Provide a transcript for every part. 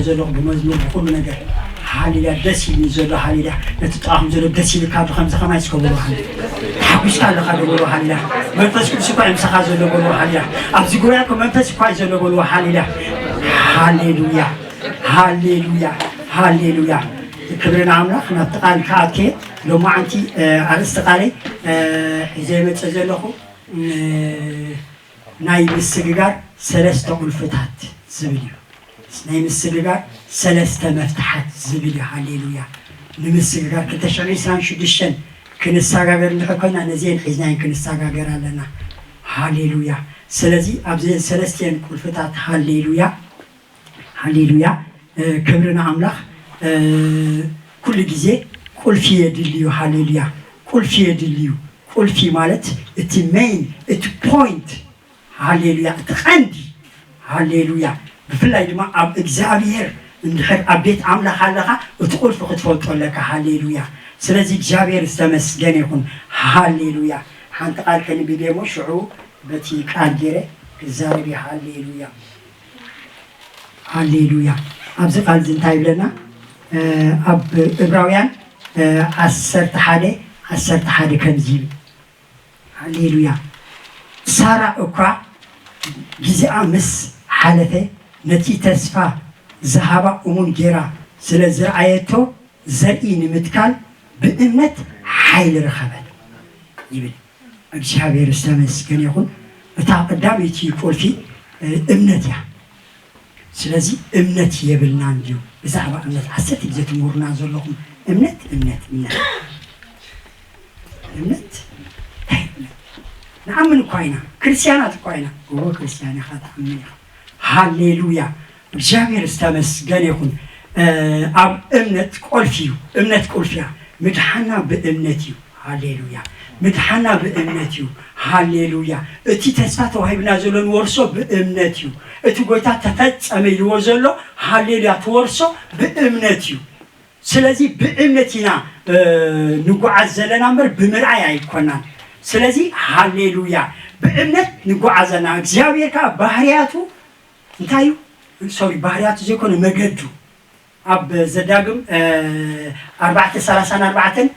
ዘለኹ ብመዝሙር ብኹሉ ነገር። ሃሌሉያ፣ ደስ ኢሉኒ ዘሎ። ሃሌሉያ፣ ነቲ ጥቓኹም ዘሎ ደስ ኢልካ ኣሎ። ከምዚ ከማይ እስከ በሉ። ሃሌሉያ፣ ተሓጒስካ ኣለኻ ዶ? በሉ። ሃሌሉያ፣ መንፈስ ቅዱስ እኳ እዩ ምሳኻ ዘሎ። በሉ። ሃሌሉያ፣ ኣብዚ ጉባኤ እኮ መንፈስ እኳ እዩ ዘሎ። በሉ። ሃሌሉያ፣ ሃሌሉያ፣ ሃሌሉያ፣ ሃሌሉያ። ክብሪ ንኣምላኽ። ናብቲ ቃል ክኣትየ ሎማዓንቲ፣ እ፣ ኣርእስቲ ቃለይ፣ እ፣ ሒዘ ይመጽእ ዘለኹ፣ እ፣ ናይ ምስግጋር ሰለስተ ቁልፍታት ዝብል እዩ። ናይ ምስግጋር ሰለስተ መፍትሓት ዝብል እዩ። ሃሌሉያ። ንምስግጋር ክልተ ሽሕን ዕስራን ሽዱሽተን ክንሰጋገር እንድሕር ኮይና፣ ነዚአን ሒዝናየን ክንሰጋገር ኣለና። ሃሌሉያ። ስለዚ ኣብዘን ሰለስቲአን ቁልፍታት፣ ሃሌሉያ፣ ሃሌሉያ፣ እ፣ ክብሪ ንኣምላኽ። እ፣ ኩሉ ግዜ ቁልፊ የድልዩ። ሃሌሉያ፣ ቁልፊ የድልዩ። ቁልፊ ማለት እቲ ሜይን፣ እቲ ፖይንት፣ ሃሌሉያ፣ እቲ ቀንዲ። ሃሌሉያ። ብፍላይ ድማ ኣብ እግዚኣብሔር እንድሕር ኣብ ቤት ኣምላኽ ኣለኻ፣ እቲ ቁልፊ ክትፈልጦ ኣለካ። ሃሌሉያ። ስለዚ እግዚኣብሔር ዝተመስገነ ይኹን። ሃሌሉያ። ሓንቲ ቃል ከንብብ እየ እሞ ሽዑ በቲ ቃል ገይረ ክዛረብ እየ። ሃሌሉያ። ሃሌሉያ። ኣብዚ ቃል እዚ እንታይ ይብለና? እ፣ ኣብ ዕብራውያን፣ እ፣ ዓሰርተ ሓደ፣ ዓሰርተ ሓደ ከምዚ ይብል። ሃሌሉያ። ሳራ እኳ ግዜኣ ምስ ሓለፈ፣ ነቲ ተስፋ ዝሃባ እሙን ጌራ ስለ ዝረኣየቶ፣ ዘርኢ ንምትካል ብእምነት ሓይሊ ረኸበት ይብል። እግዚኣብሔር ዝተመስገነ ይኹን። እታ ቀዳመይቲ ቁልፊ፣ እ፣ እምነት እያ። ስለዚ እምነት የብልናን ድዩ? ብዛዕባ እምነት ዓሰርተ ግዜ ትምህሩና ዘለኹም፣ እምነት፣ እምነት፣ እምነት፣ እምነት፣ እንታይ እምነት? ንኣምን እኳ ኢና፣ ክርስትያናት እኳ ኢና። እወ፣ ክርስትያን ኢኻ፣ ትኣምን ኢኻ። ሃሌሉያ! እግዚኣብሔር ዝተመስገነ ይኹን። እ፣ ኣብ እምነት ቁልፊ እዩ። እምነት ቁልፊ እያ። ምድሓና ብእምነት እዩ። ሃሌሉያ! ምድሓና ብእምነት እዩ። ሃሌሉያ! እቲ ተስፋ ተዋሂብና ዘሎ ንወርሶ ብእምነት እዩ። እቲ ጎይታ ተፈጸመ ኢልዎ ዘሎ፣ ሃሌሉያ፣ ትወርሶ ብእምነት እዩ። ስለዚ ብእምነት ኢና፣ እ፣ ንጓዓዝ ዘለና እምበር ብምርኣይ ኣይኮናን። ስለዚ ሃሌሉያ! ብእምነት ንጓዓዝ ኣለና። እግዚኣብሔር ከኣ ባህርያቱ እንታይ እዩ? ሶሪ፣ ባህርያቱ ዘይኮነ መገዱ። ኣብ ዘዳግም፣ እ፣ ኣርባዕተ ሰላሳን ኣርባዕተን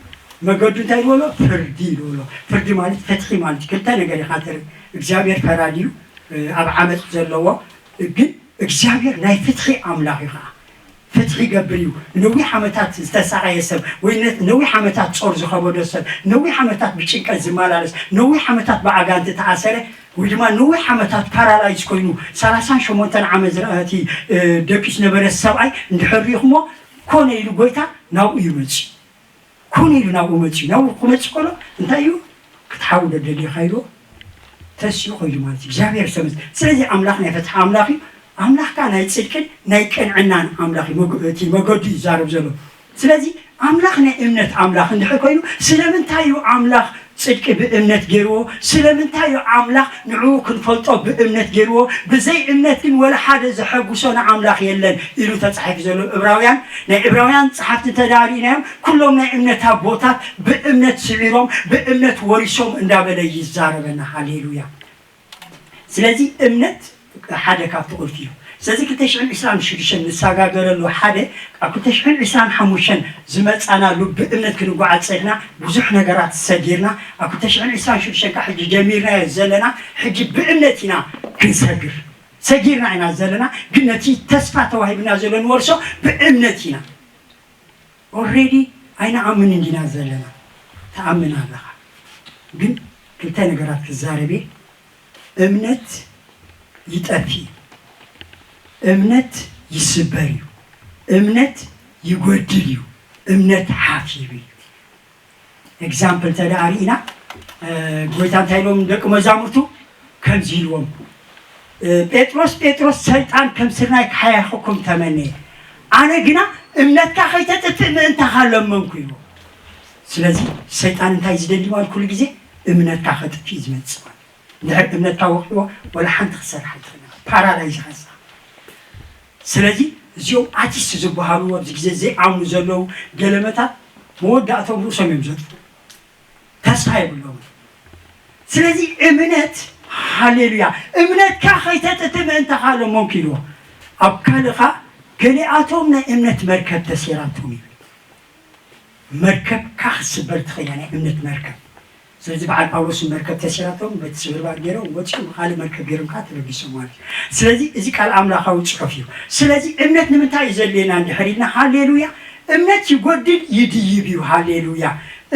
መገዱ እንታይ ይብሎ? ፍርዲ ይብሎ። ፍርዲ ማለት ፍትሒ ማለት እዩ። ክልተ ነገር ኢኻ ትርኢ። እግዚኣብሔር ፈራዲ እዩ፣ እ፣ ኣብ ዓመጽ ዘለዎ። ግን እግዚኣብሔር ናይ ፍትሒ ኣምላኽ እዩ ኸዓ። ፍትሒ ይገብር እዩ። ነዊሕ ዓመታት ዝተሳቐየ ሰብ ወይ ነ-፣ ነዊሕ ዓመታት ጾር ዝኸበዶ ሰብ፣ ነዊሕ ዓመታት ብጭንቀት ዝመላለስ፣ ነዊሕ ዓመታት ብኣጋንንቲ ተኣሰረ፣ ወይ ድማ ነዊሕ ዓመታት ፓራላይዝ ኮይኑ፣ ሰላሳን ሸሞንተን ዓመት ዝረ-፣ እቲ፣ እ፣ ደቂሱ ነበረ ሰብኣይ እንድሕር ርኢኹሞ፣ ኮነ ኢሉ ጎይታ ናብኡ ይመጽእ። ኮነ ኢሉ ናብኡ መጽኡ። ናብኡ ክመጽእ ከሎ እንታይ እዩ? ክትሓዊ ዶ ደሊኻ ኢልዎ፣ ተሲኡ ከይዱ ማለት እዩ። እግዚኣብሔር ዝተመስ-፣ ስለዚ ኣምላኽ ናይ ፍትሒ ኣምላኽ እዩ። ኣምላኽ ከኣ ናይ ጽድቅን ናይ ቅንዕናን ኣምላኽ እዩ። መገ-፣ እቲ መገዱ እዩ ዝዛረብ ዘሎ። ስለዚ ኣምላኽ ናይ እምነት ኣምላኽ እንድሕር ኮይኑ፣ ስለምንታይ እዩ ኣምላኽ ጽድቂ ብእምነት ገይርዎ? ስለምንታይ እዩ ኣምላኽ ንዕኡ ክንፈልጦ ብእምነት ገይርዎ? ብዘይ እምነት ግን ወላ ሓደ ዘሐጉሶ ንኣምላኽ የለን ኢሉ ተጻሒፉ ዘሎ። ዕብራውያን፣ ናይ ዕብራውያን ጸሓፍቲ እንተ ደኣ ርኢናዮም፣ ኩሎም ናይ እምነት ኣቦታት ብእምነት ስዒሮም፣ ብእምነት ወሪሶም እንዳበለ ይዛረበና። ሃሌሉያ። ስለዚ እምነት ሓደ ካብቲ ቁልፊ እዩ። ስለዚ ክልተ ሽሕን ዕስራን ሽዱሽተን ንሰጋገረሉ ሓደ፣ ኣብ ክልተ ሽሕን ዕስራን ሓሙሽተን ዝመጻናሉ ብእምነት ክንጓዓዝ ጸኒሕና፣ ብዙሕ ነገራት ሰጊርና፣ ኣብ ክልተ ሽሕን ዕስራን ሽዱሽተን ካብ ሕጂ ጀሚርናዮ ዘለና፣ ሕጂ ብእምነት ኢና ክንሰግር። ሰጊርና ኢና ዘለና፣ ግን ነቲ ተስፋ ተዋሂብና ዘሎ ንወርሶ ብእምነት ኢና። ኦልሬዲ ኣይንኣምንን እንዲና ዘለና። ትኣምን ኣለኻ። ግን ክልተ ነገራት ክዛረብ እየ። እምነት ይጠፍእ እዩ። እምነት ይስበር እዩ። እምነት ይጎድል እዩ። እምነት ሓፍ ይብል እዩ። ኤግዛምፕል እንተ ደኣ ርኢና፣ እ፣ ጎይታ እንታይ ኢሎም ደቂ መዛሙርቱ? ከምዚ ኢልዎም፣ እ፣ "ጴጥሮስ፣ ጴጥሮስ፣ ሰይጣን ከም ስርናይ ክሓያኹኩም ተመነየ፣ ኣነ ግና እምነትካ ከይተጥፍእ ምእንታኻ ለመንኩ" ኢልዎ። ስለዚ ሰይጣን እንታይ ዝደሊ ማለት ኩሉ ግዜ? እምነትካ ከጥፍእ እዩ ዝመጽእ ማለት። እንድሕር እምነትካ ወቂዕዎ፣ ወላ ሓንቲ ክትሰርሕ ኣይትኽእልን። ፓራላይዝ ኢኻ ንስኻ። ስለዚ እዚኦም ኣቲስት ዝበሃሉ ኣብዚ ግዜ ዘይኣምኑ ዘለዉ ገለመታት መወዳእቶም ርእሶም እዮም ዘጥፍኡ። ተስፋ የብሎምን። ስለዚ እምነት፣ ሃሌሉያ፣ እምነትካ ከይተጥፍእ ምእንታኻ ለመንኩ ኢልዎ። ኣብ ካልእኻ ገሊኣቶም ናይ እምነት መርከብ ተሴራቶም እዩ። መርከብካ ክትስበር ትኽእል እያ፣ ናይ እምነት መርከብ። ስለዚ በዓል ጳውሎስ መርከብ ተሲራቶም በቲ ስብርባር ገይሮም ወፂኦም ካልእ መርከብ ገይሮም ከዓ ተበጊሶም ማለት እዩ። ስለዚ እዚ ቃል ኣምላኻዊ ፅሑፍ እዩ። ስለዚ እምነት ንምንታይ እዩ ዘድልየና እንድሕር ኢልና፣ ሃሌሉያ፣ እምነት ይጎድል ይድይብ እዩ። ሃሌሉያ።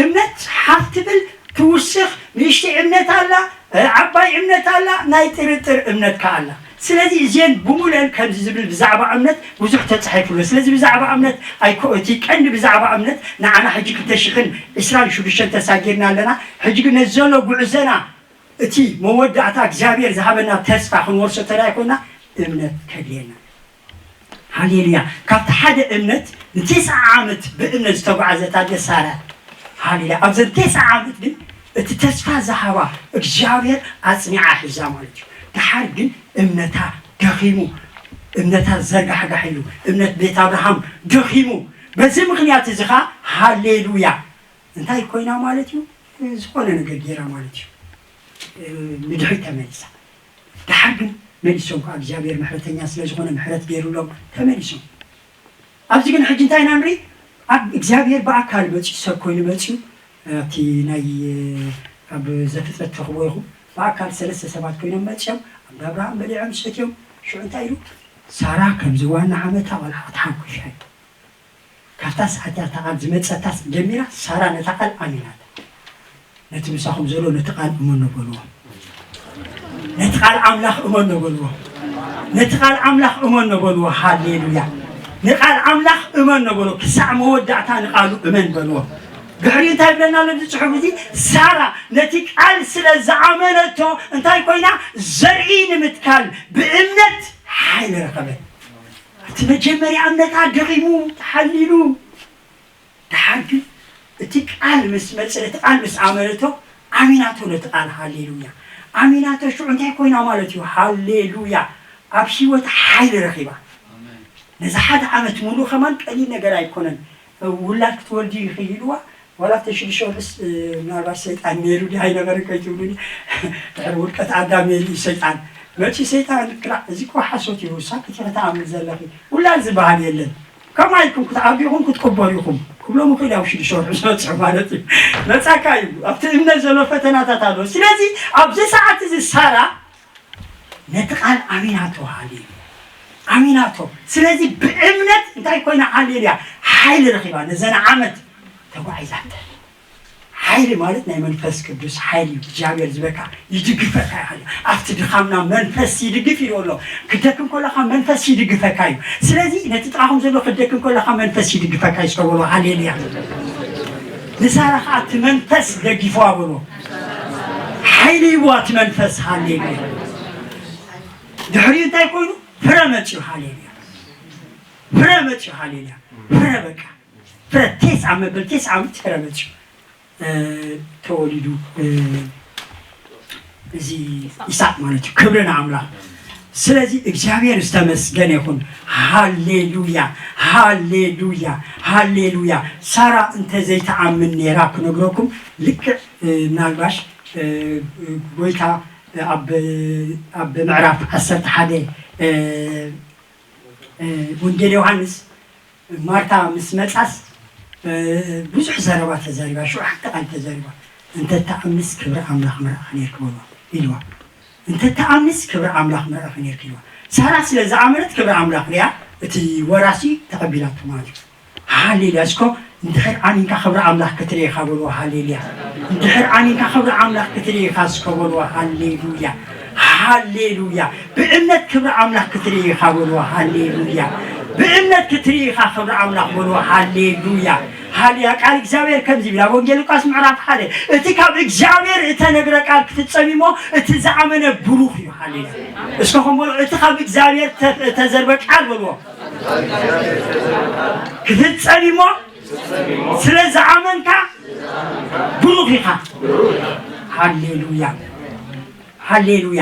እምነት ሓፍ ትብል ትውስኽ፣ ንእሽተይ እምነት ኣላ፣ ዓባይ እምነት ኣላ፣ ናይ ጥርጥር እምነት ከዓ ኣላ። ስለዚ እዚአን ብሙለን ከምዚ ዝብል ብዛዕባ እምነት ብዙሕ ተፃሒፉ ኣሎ። ስለዚ ብዛዕባ እምነት ኣይኮ እቲ ቀንዲ ብዛዕባ እምነት ንዓና ሕጂ ክልተ ሽሕን ዕስራን ሽዱሽተን ተሳጊርና ኣለና። ሕጂ ግን ነዚ ዘሎ ጉዕዘና እቲ መወዳእታ እግዚኣብሔር ዝሃበና ተስፋ ክንወርሶ ተዳይ ኮይና እምነት ከድልየና። ሃሌሉያ። ካብቲ ሓደ እምነት ንቴስዓ ዓመት ብእምነት ዝተጓዓዘት ኣደ ሳራ። ሃሌሉያ። ኣብዘን ቴስዓ ዓመት ግን እቲ ተስፋ ዝሃባ እግዚኣብሔር ኣጽኒዓ ሒዛ ማለት እዩ። ድሓር ግን እምነታ ደኺሙ፣ እምነታ ዘርጋሕጋሕ ኢሉ፣ እምነት ቤት ኣብርሃም ደኺሙ። በዚ ምኽንያት እዚ ኸዓ ሃሌሉያ እንታይ ኮይና ማለት እዩ? ዝኾነ ነገር ገይራ ማለት እዩ። ንድሕሪት ተመሊሳ። ድሓር ግን መሊሶም ከዓ እግዚኣብሔር ምሕረተኛ ስለ ዝኾነ ምሕረት ገይሩሎም ተመሊሶም። ኣብዚ ግን ሕጂ እንታይ ኢና ንርኢ? ኣብ እግዚኣብሔር ብኣካል መፂኡ፣ ሰብ ኮይኑ መፂኡ። ኣብቲ ናይ ኣብ ዘፍጥረት ትረኽቦ ኢኹም። ብኣካል ሰለስተ ሰባት ኮይኖም መፂኦም ኣብ እንዳ ኣብርሃም በሊዖም ሰትዮም። ሽዑ እንታይ ኢሉ? ሳራ ከምዚ ዋና ዓመታ ቆልዓ ክትሓንኩሻ እዩ። ካብታ ሰዓት እያ እታ ቃል ዝመፀታ ጀሚራ ሳራ ነታ ቃል ኣሚናታ። ነቲ ምሳኹም ዘሎ ነቲ ቃል እመኖ በልዎ። ነቲ ቃል ኣምላኽ እመኖ በልዎ። ነቲ ቃል ኣምላኽ እመኖ በልዎ። ሃሌሉያ። ንቃል ኣምላኽ እመኖ በልዎ። ክሳዕ መወዳእታ ንቃሉ እመን በልዎ። ድሕሪኡ እንታይ ይብለና ኣሎ እዚ ጽሑፍ እዚ? ሳራ ነቲ ቃል ስለ ዝኣመነቶ እንታይ ኮይና? ዘርኢ ንምትካል ብእምነት ሓይሊ ረኸበት። እቲ መጀመርያ እምነታ ደኺሙ ተሓሊሉ። ድሓር ግን እቲ ቃል ምስ መጸ፣ እቲ ቃል ምስ ኣመነቶ፣ ኣሚናቶ ነቲ ቃል። ሃሌሉያ። ኣሚናቶ ሽዑ እንታይ ኮይና ማለት እዩ? ሃሌሉያ። ኣብ ህይወት ሓይሊ ረኺባ። ነዚ ሓደ ዓመት ሙሉ ከማን ቀሊል ነገር ኣይኮነን። ውላድ ክትወልዲ ይኽይልዋ፣ ዋላ ኣብቲ ሽዱሽተ ወርሕስ፣ እ፣ ምናልባት ሰይጣን ነይሩ ድዩ ኣይነበረን ከይትብሉኒ። ድሕሪ ውድቀት ኣዳም ነይሩ እዩ ሰይጣን። መፂ ሰይጣን ክላእ፣ እዚ እኮ ሓሶት እዩ፣ ሳክት ኢኺ ትኣምን ዘለኺ። ውላድ ዝበሃል የለን። ከምኡ ኢልኩም ክትዓብዩ ኢኹም፣ ክትቅበሩ ኢኹም። ክብሎም ይኽእል እዩ፣ ኣብ ሽዱሽተ ወርሒ ዝበፅሑ ማለት እዩ። መፃካ እዩ። ኣብቲ እምነት ዘሎ ፈተናታት ኣሎ። ስለዚ ኣብዚ ሰዓት እዚ ሳራ ነቲ ቃል ኣሚናቶ፣ ሃሌሉያ፣ ኣሚናቶ። ስለዚ ብእምነት እንታይ ኮይና? ሃሌሉያ፣ ሓይሊ ረኺባ ነዘን ዓመት ተጓዒዛተን። ሓይሊ ማለት ናይ መንፈስ ቅዱስ ሓይሊ እዩ። እግዚኣብሔር ዝበካ ይድግፈካ እዩ። ኣብቲ ድኻምና መንፈስ ይድግፍ ኢሉ ኣሎ። ክደክም ከለኻ መንፈስ ይድግፈካ እዩ። ስለዚ ነቲ ጥቓኹም ዘሎ ክደክም ከለኻ መንፈስ ይድግፈካ እዩ። እስከ በሎ፣ ሃሌሉያ። ንሳራ ኸዓ እቲ መንፈስ ደግፍዋ በሎ። ሓይሊ ይብዋ እቲ መንፈስ። ሃሌሉያ። ድሕሪኡ እንታይ ኮይኑ? ፍረ መፅዩ። ሃሌሉያ። ፍረ መፅዩ። ሃሌሉያ። ፍረ በቃ። ፍረ ቴስዓ መበል ቴስዓ ዓመት ፍረ መፅዩ። እ፣ ተወሊዱ፣ እ፣ እዚ ይስሐቅ ማለት እዩ። ክብሪ ንኣምላኽ። ስለዚ እግዚኣብሔር ዝተመስገነ ይኹን። ሃሌሉያ፣ ሃሌሉያ፣ ሃሌሉያ። ሳራ እንተ ዘይትኣምን ነይራ ክነግረኩም ልክዕ፣ እ፣ ምናልባሽ፣ እ፣ ጎይታ ኣብ፣ ኣብ ምዕራፍ ዓሰርተ ሓደ፣ እ፣ እ፣ ወንጌል ዮሃንስ ማርታ ምስ መጻስ፣ እ፣ ብዙሕ ዘረባ ተዛሪባ፣ ሽዑ ሓንቲ ቃል ተዛሪባ። "እንተ ተኣምንስ ክብሪ ኣምላኽ ምረኣኻ ነይርኪ" በልዋ ኢልዋ። "እንተ ተኣምንስ ክብሪ ኣምላኽ ምረኣኻ ነይርኪ" ኢልዋ። ሳራ ስለ ዝኣመነት ክብሪ ኣምላኽ ሪኣ፣ እቲ ወራሲ ተቐቢላቶ ማለት እዩ። ሃሌሉያ። እስኮ እንድሕር ኣሚንካ ክብሪ ኣምላኽ ክትርኢ ኢኻ በልዎ። ሃሌሉያ። እንድሕር ኣሚንካ ክብሪ ኣምላኽ ክትርኢ ኢኻ እስኮ በልዎ። ሃሌሉያ። ሃሌሉያ። ብእምነት ክብሪ ኣምላኽ ክትርኢ ኢኻ በልዎ። ሃሌሉያ። ብእምነት ክትርኢ ኢኻ ክብሪ ኣምላኽ በልዎ። ሃሌሉያ። ሃሌሉያ። ቃል እግዚኣብሔር ከምዚ ይብል ኣብ ወንጌል ሉቃስ ምዕራፍ ሓደ፣ "እቲ ካብ እግዚኣብሔር እተነግረ ቃል ክፍጸም እዩ እሞ፣ እቲ ዝኣመነ ብሩኽ እዩ።" ሃሌሉያ። እስከ ከም በሎ፣ "እቲ ካብ እግዚኣብሔር ተ-፣ እተዘርበ ቃል" በልዎ። "ክፍጸም እሞ ስለ ዝኣመንካ ብሩኽ ኢኻ።" ሃሌሉያ፣ ሃሌሉያ።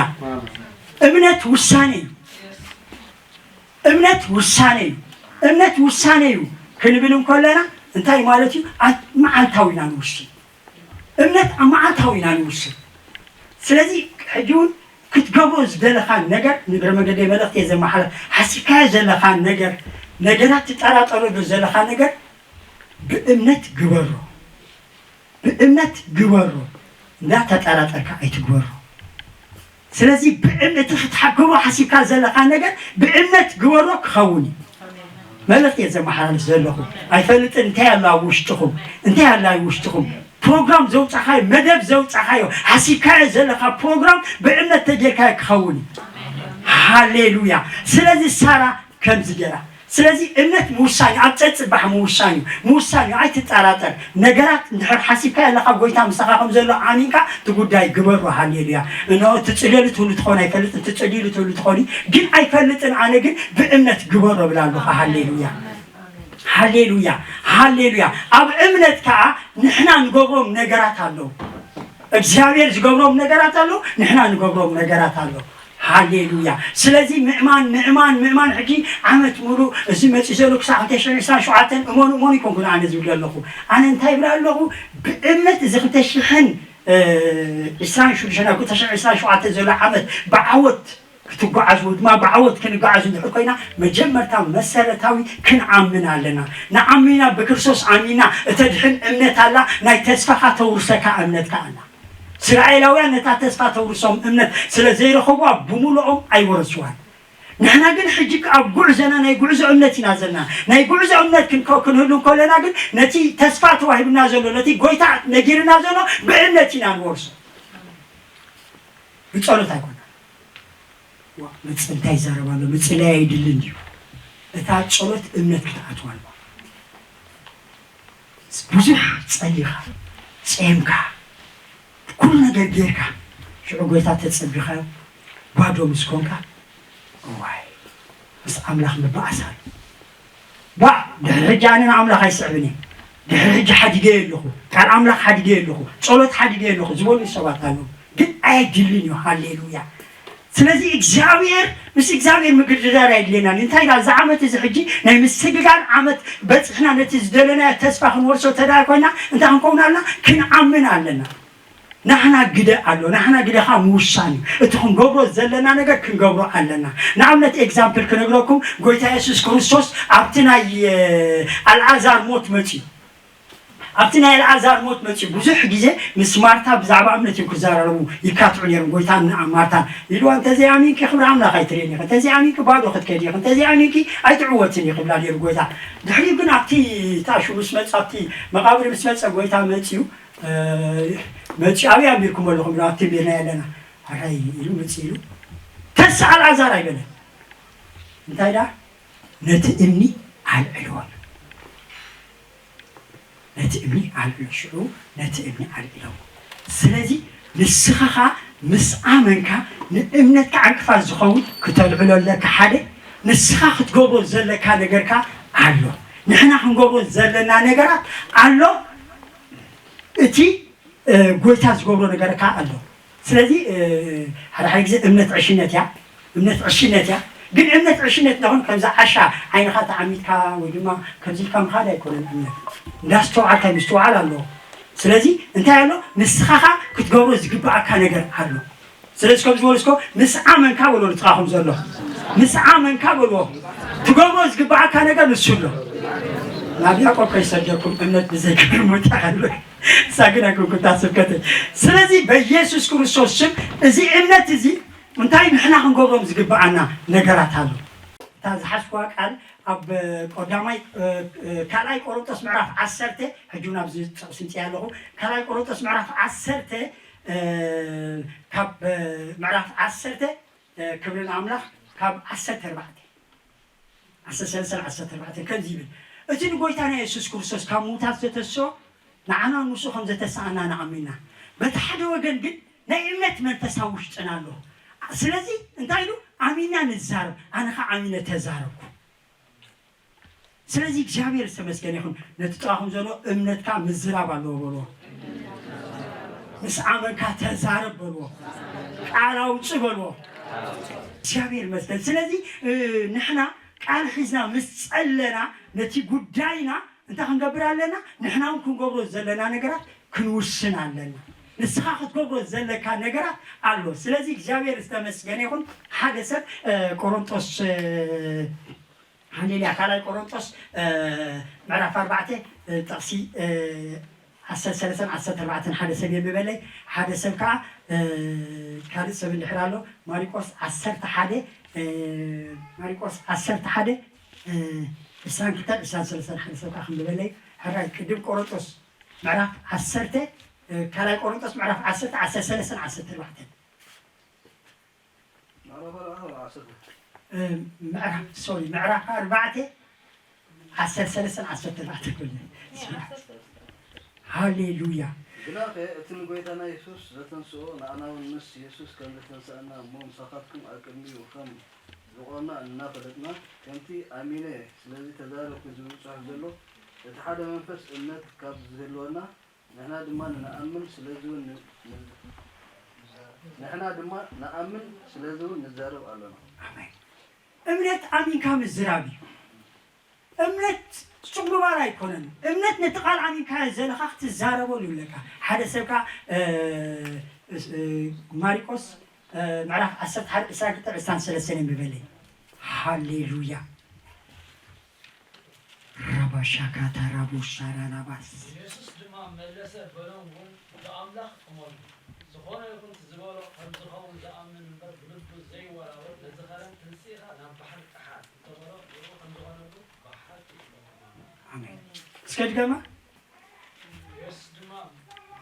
እምነት ውሳኔ እዩ። እምነት ውሳኔ እዩ። እምነት ውሳኔ እዩ ክንብል እንከለና እንታይ ማለት እዩ? ኣ-፣ መዓልታዊ ኢና ንውስን። እምነት ኣብ መዓልታዊ ኢና ንውስን። ስለዚ ሕጂ እውን ክትገብሮ ዝደለኻን ነገር፣ ንእግረ መገደይ መልእኽቲ እየ ዘመሓላልፍ፣ ሓሲብካዮ ዘለኻን ነገር ነገራት ትጠራጠረሉ ዘለኻ ነገር ብእምነት ግበሮ። ብእምነት ግበሮ። እንዳተጠራጠርካ ኣይትግበሮ። ስለዚ ብእምነት እቲ ክትሓግቦ ሓሲብካ ዘለኻ ነገር ብእምነት ግበሮ ክኸውን እዩ። መልእኽቲ እየ ዘመሓላልፍ ዘለኹ። ኣይፈልጥን እንታይ ኣሎ ኣብ ውሽጥኹም፣ እንታይ ኣሎ ኣብ ውሽጥኹም። ፕሮግራም ዘውጻኻዮ፣ መደብ ዘውጻኻዮ፣ ሓሲብካዮ ዘለኻ ፕሮግራም ብእምነት ተጌርካዮ ክኸውን እዩ። ሃሌሉያ። ስለዚ ሳራ ከምዚ ገይራ። ስለዚ እምነት ምውሳን እዩ፣ ኣብ ጸጽባሕ ምውሳን እዩ፣ ምውሳን እዩ፣ ኣይትጠራጠር። ነገራት እንድሕር ሓሲብካዮ ኣለኻ፣ ጎይታ ምሳኻ ከም ዘሎ ኣሚንካ እቲ ጉዳይ ግበሮ። ሃሌሉያ። እነሆ ትጽልየሉ ትብሉ ትኾኑ ኣይፈልጥን፣ ትጽልይሉ ትብሉ ትኾኑ፣ ግን ኣይፈልጥን ኣነ፣ ግን ብእምነት ግበሮ እብል ኣለኹ። ሃሌሉያ። ሃሌሉያ። ሃሌሉያ። ኣብ እምነት ከኣ ንሕና ንገብሮም ነገራት ኣለዉ። እግዚኣብሔር ዝገብሮም ነገራት ኣለዉ፣ ንሕና ንገብሮም ነገራት ኣለዉ። ሃሌሉያ። ስለዚ ምእማን፣ ምእማን፣ ምእማን። ሕጂ ዓመት ሙሉእ እዚ መጺኡ ዘሎ ክሳዕ ክልተ ሽሕን ዕስራን ሸውዓተን እመኑ፣ እመኑ ኣይኮንኩን ኣነ ዝብል ዘለኹ። ኣነ እንታይ ይብል ኣለኹ? ብእምነት እዚ ክልተ ሽሕን ዕስራን ሽዱሽተን ናብ ክልተ ሽሕን ዕስራን ሸውዓተን ዘሎ ዓመት ብዓወት ክትጓዓዝ ወይ ድማ ብዓወት ክንጓዓዝ እንድሕር ኮይና፣ መጀመርታ መሰረታዊ ክንኣምን ኣለና። ንኣሚና፣ ብክርስቶስ ኣሚና እተድሕን እምነት ኣላ፣ ናይ ተስፋኻ ተውርሰካ እምነትካ ኣላ። እስራኤላውያን ነታ ተስፋ ተውርሶም እምነት ስለ ዘይረኸቡዋ ብምሉኦም ኣይወረስዋን። ንሕና ግን ሕጂ ኣብ ጉዕዞና ናይ ጉዕዞ እምነት ኢና ዘለና። ናይ ጉዕዞ እምነት ክንከ-፣ ክንህሉ እንከለና ግን ነቲ ተስፋ ተዋሂብና ዘሎ፣ ነቲ ጎይታ ነጊርና ዘሎ ብእምነት ኢና ንወርሶ። ብጸሎት ኣይኮነን። ዋ፣ መጽ-፣ እንታይ ይዛረብ ኣሎ? ምጽላይ ኣይድልን ድዩ? እታ ጸሎት እምነት ክትኣትዋ ኣለዋ። ብዙሕ ጸሊኻ፣ ጼምካ፣ ኩሉ ነገር ጌርካ፣ ሽዑ ጎይታ ተጸቢኻዮ፣ ባዶ ምስ ኮንካ፣ እዋይ፣ ምስ ኣምላኽ ምበኣስ ኣሎ። ባእ፣ ድሕሪ ሕጂ ኣነ ንኣምላኽ ኣይስዕብን እየ። ድሕሪ ሕጂ ሓዲገ ኣለኹ፣ ቃል ኣምላኽ ሓዲገ ኣለኹ፣ ጸሎት ሓዲገ ኣለኹ ዝበሉ ሰባት ኣለዉ። ግን ኣየድልን እዩ። ሃሌሉያ። ስለዚ እግዚኣብሔር፣ ምስ እግዚኣብሔር ምግድዳር ኣየድልየናን። እንታይ ኢላ እዛ ዓመት እዚ ሕጂ ናይ ምስግጋር ዓመት በጺሕና ነቲ ዝደለናዮ ተስፋ ክንወርሶ ተደኣ ኮይና እንታይ ክንከውን ኣለና? ክንኣምን ኣለና። ናሕና ግደ ኣሎ። ናሕና ግደ ኸዓ ምውሳን እዩ። እቲ ክንገብሮ ዘለና ነገር ክንገብሮ ኣለና። ንኣብነት ኤግዛምፕል ክነግረኩም፣ ጎይታ የሱስ ክርስቶስ ኣብቲ ናይ፣ እ፣ ኣልዓዛር ሞት መጺኡ። ኣብቲ ናይ ኣልዓዛር ሞት መጺኡ ብዙሕ ግዜ ምስ ማርታ ብዛዕባ እምነት እዮም ክዘራረቡ፣ ይካትዑ ነይሮም። ጎይታን ማርታን ኢልዋ፣ "እንተዘይኣሚንኪ ክብሪ ኣምላኽ ኣይትርእይን ኢኺ፣ እንተዘይኣሚንኪ ባዶ ክትከዲ ኢኺ፣ እንተዘይኣሚንኪ ኣይትዕወትን ኢኺ" ይብላ ነይሩ ጎይታ። ድሕሪኡ ግን ኣብቲ ታሹ ምስ መጸ፣ ኣብቲ መቓብር ምስ መጸ ጎይታ መጺኡ፣ እ፣ መጺኡ፣ "ኣበይ ኣንቢርኩሞ ኣለኹም?" ኢሉ፣ "ኣብቲ ኣንቢርናዮ ኣለና." "ኣራይ" ኢሉ መጺኡ ኢሉ፣ "ተስእ ኣልዓዛር" ኣይበለን። እንታይ ደኣ? "ነቲ እምኒ ኣልዕልዎ" ኢሉ። ነቲ እምኒ ኣልዕሎ፣ ሽዑ ነቲ እምኒ ኣልዕሎ። ስለዚ ንስኻ ኸኣ ምስ ኣመንካ ንእምነትካ ዕንቅፋት ዝኸውን ክተልዕሎ ኣለካ ሓደ፣ ንስኻ ክትገብሮ ዘለካ ነገርካ ኣሎ። ንሕና ክንገብሮ ዘለና ነገራት ኣሎ። እቲ፣ እ፣ ጎይታ ዝገብሮ ነገርካ ኣሎ። ስለዚ፣ እ፣ ሓደ ሓደ ግዜ እምነት ዕሽነት እያ። እምነት ዕሽነት እያ። ግን እምነት ዕሽነት እንዳኾን ከምዛ ዓሻ ዓይንኻ ተዓሚትካ ወይ ድማ ከምዚ ኢልካ ምኻድ ኣይኮነን እምነት። እንዳስተውዓልካ ምስትውዓል ኣለዎ። ስለዚ እንታይ ኣሎ? ንስኻ ኸኣ ክትገብሮ ዝግብኣካ ነገር ኣሎ። ስለዚ ከም ዝበሉ እስኮ ምስ ኣመንካ በልዎ ንትኻኹም ዘሎ። ምስ ኣመንካ በልዎ። ትገብሮ ዝግብኣካ ነገር ንሱ ኣሎ። ናብ ያዕቆብ ከይሰደኩም እምነት ብዘይ ግብሪ ምውታእ ኣሎ። ንሳ ግን ኣይኮንኩን እታ ስብከተይ። ስለዚ በኢየሱስ ክርስቶስ ስም እዚ እምነት እዚ እንታይ ንሕና ክንገብሮም ዝግብኣና ነገራት ኣሎ። እታ ዝሓዝኩዋ ቃል ኣብ ቀዳማይ፣ እ፣ እ፣ ካልኣይ ቆሮንቶስ ምዕራፍ ዓሰርተ፣ ሕጂ እውን ኣብዚ ጥቕሲ ምጽእ ኣለኹ። ካልኣይ ቆሮንቶስ ምዕራፍ ዓሰርተ፣ እ፣ ካብ፣ እ፣ ምዕራፍ ዓሰርተ፣ እ፣ ክብሪ ንኣምላኽ፣ ካብ ዓሰርተ ኣርባዕተ፣ ዓሰርተ ሰለስተ ዓሰርተ ኣርባዕተ ከምዚ ይብል፣ "እቲ ንጎይታና የሱስ ክርስቶስ ካብ ምዉታት ዝተሰኦ ንዓና ንሱ ከም ዘተሳኣና ንኣምን ኢና። በቲ ሓደ ወገን ግን ናይ እምነት መንፈስ ኣብ ውሽጥና ኣሎ። ስለዚ እንታይ ኢሉ? ኣሚንና ንዛረብ፣ ኣነ ኸዓ ኣሚነ ተዛረብኩ።" ስለዚ እግዚኣብሔር ዝተመስገነ ይኹን። ነቲ ጥቓኹም ዘሎ እምነትካ ምዝራብ ኣለዎ በልዎ። ምስ ኣመንካ ተዛረብ በልዎ። ቃል ኣውጽእ በልዎ። እግዚኣብሔር ይመስገን። ስለዚ፣ እ፣ ንሕና ቃል ሒዝና ምስ ጸለና ነቲ ጉዳይና እንታይ ክንገብር ኣለና? ንሕና እውን ክንገብሮ ዘለና ነገራት ክንውስን ኣለና። ንስኻ ክትገብሮ ዘለካ ነገራት ኣሎ። ስለዚ እግዚኣብሔር ዝተመስገነ ይኹን። ሓደ ሰብ፣ እ፣ ቆሮንጦስ፣ እ፣ ሃሌሉያ። ካልኣይ ቆሮንጦስ ምዕራፍ ኣርባዕተ ጥቕሲ ዓሰርተ ሰለስተን ዓሰርተ ኣርባዕተን ሓደ ሰብ የንብበለይ። ሓደ ሰብ ከዓ ካልእ ሰብ እንድሕር ኣሎ። ማሪቆስ ዓሰርተ ሓደ ማሪቆስ ዓሰርተ ሓደ ዕስራን ክልተን ዕስራን ሰለስተን ሓደ ሰብ ከዓ ክንብበለይ። ሕራይ ቅድም ቆሮንጦስ ምዕራፍ ዓሰርተ ካልኣይ ቆሮንጦስ ምዕራፍ ዓሰርተ ዓሰርተ ሰለስተን ዓሰርተ ኣርባዕተን ምዕራፍ ሶሪ ምዕራፍ ኣርባዕተ ዓሰርተ ሰለስተን ዓሰርተ ኣርባዕተን ኩሉ። ሃሌሉያ። ግናኸ እቲ ንጎይታና የሱስ ዘተንስኦ ንኣና እውን ምስ የሱስ ከም ዘተንስኣና እሞ ምሳኻትኩም ኣብ ቅድሚኡ ከም ዝቖምና እናፈለጥና ከምቲ ኣሚነ ስለዚ ተዛረብኩ ዝብል ጽሑፍ ዘሎ እቲ ሓደ መንፈስ እምነት ካብ ዝህልወና ንሕና ድማ ንኣምን ስለዚ እውን ንዛረብ ኣሎና። ኣሜን። እምነት ኣሚንካ ምዝራብ እዩ። እምነት ሱቕ ምባል ኣይኮነን። እምነት ነቲ ቃል ኣሚንካዮ ዘለኻ ክትዛረበሉ ይብለካ። ሓደ ሰብ ከኣ ማሪቆስ ምዕራፍ ዓሰርተ ሓደ ዕስራን ክልተን ዕስራን ሰለስተን የንብበለይ። ሃሌሉያ። ራባሻካታ ራቡሻራ ላባስ ኢየሱስ ድማ መለሰ በሎም እውን ብኣምላኽ እመኑ ዝኾነ ይኹን ዝበሎ ከም ዝኸውን ዝኣምን እምበር ብልቡ ዘይወላወል ነዚ ኸረን ተንሲእኻ ናብ ባሕሪ ጥሓል እንተበሎ ብኡ ከም ዝኾነሉ ብሓቂ እመኑ። ኣሜን። እስከ ድገማ። ኢየሱስ ድማ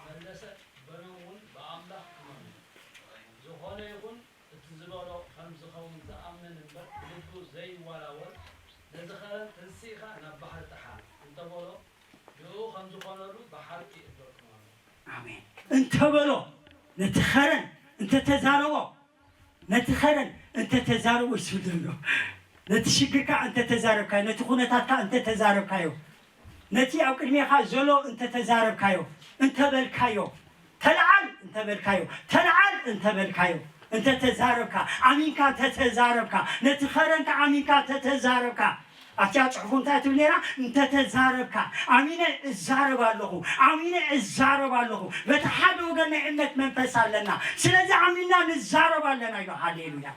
መለሰ በሎም እውን ብኣምላኽ እመኑ ዝኾነ ይኹን እቲ ዝበሎ ከም ዝኸውን ዝኣምን እምበር ብልቡ ዘይዋላወል ነዚ ኸረን ተንሲእኻ ናብ ባሕሪ ጥሓል እንተበሎ ብኡ ከም ዝኾነሉ ብሓቂ እብለኩም ኣለኹ። ኣሜን እንተበሎ ነቲ ኸረን እንተተዛረቦ ነቲ ኸረን እንተተዛረቦ ይስደሎ ነቲ ሽግርካ እንተተዛረብካዮ ነቲ ኩነታትካ እንተተዛረብካዮ ነቲ ኣብ ቅድሜኻ ዘሎ እንተተዛረብካዮ እንተበልካዮ ተልዓል እንተበልካዮ ተልዓል እንተበልካዮ እንተተዛረብካ ኣሚንካ እንተተዛረብካ ነቲ ኸረንካ ኣሚንካ እንተተዛረብካ ኣብቲያ ፅሑፉ እንታይ ትብል ነራ እንተተዛረብካ ኣሚነ እዛረብ ኣለኹ ኣሚነ እዛረብ ኣለኹ በቲ ሓደ ወገን ናይ እምነት መንፈስ ኣለና ስለዚ ኣሚንና ንዛረብ ኣለና ኢሉ ሃሌሉያ